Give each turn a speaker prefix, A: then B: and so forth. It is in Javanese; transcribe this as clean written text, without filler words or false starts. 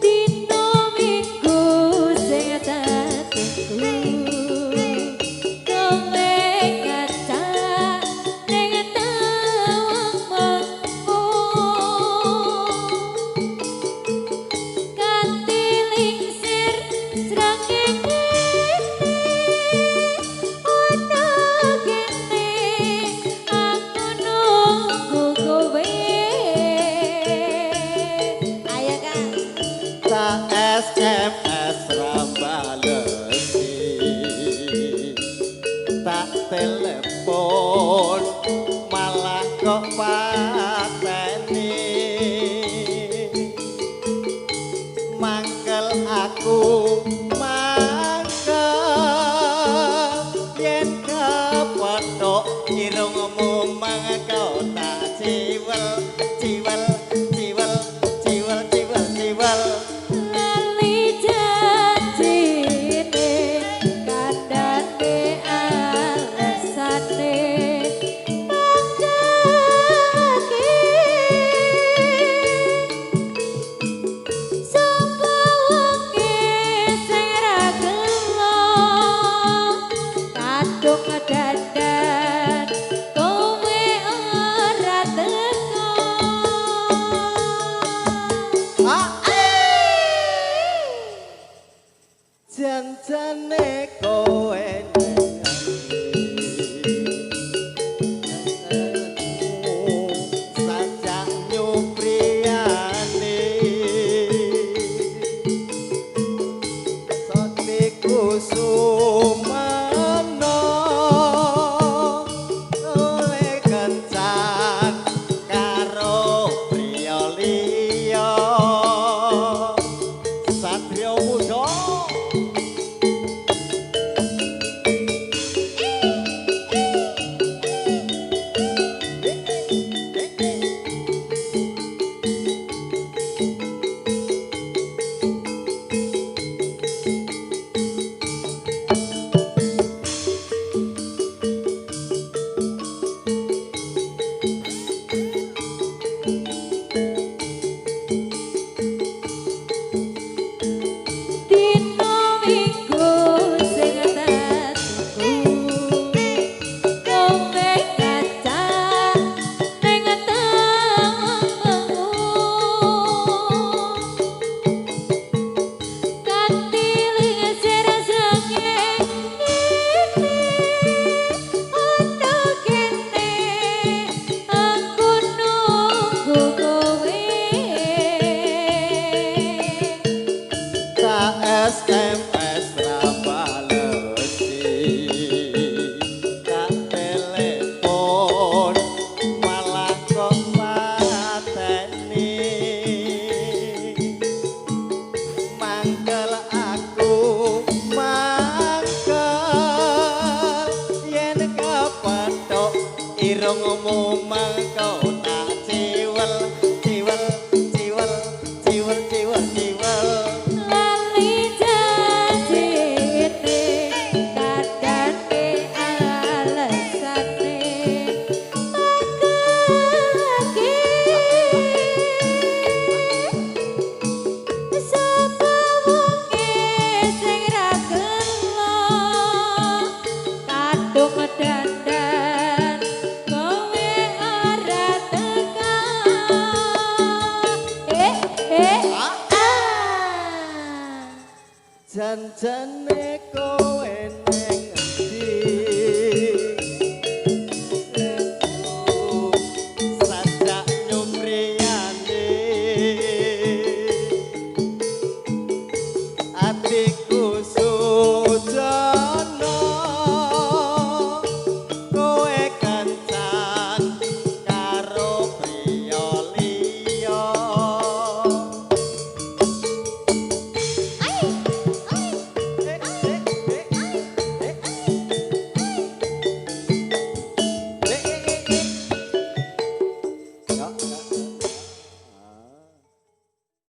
A: Dino minggu sing tak tunggu, kowe kaca ning tawangmu. Kanthi lingsir srengenge ana kene, aku nunggu kowe. Ayo Kang.
B: Tak SMS ra balesi, tak telepon malah kok pateni. Mangkel aku mangkel yen kepethuk irungmu mangko tak ciwel ciwel ciwel ciwel ciwel ciwel.
A: Lali janjine kandhane alesane mangkake, sapa wonge sing ra gelo kadung dandan kowe ora teko.
B: Janjane kowe ning sajak nyupriyane, Saktiku sumana kowe kencan karo priya liya. Satria muda.
A: Dino minggu sing tak tunggu, kowe kaca ning tawangmu. Kanthi lingsir srengenge ana kene, aku nunggu kowe.
B: Tak SMS ra balesi, tak telepon malah kok pateni. Mangkel aku mangkel yen kepethuk irungmu mangko tak ciwel ciwel ciwel ciwel ciwel ciwel.
A: Lali janjine kandhane alesane mangkake, sapa wonge sing ra gelo kadung dandan kowe ora teka. Eh eh ah.
B: Janjane kowe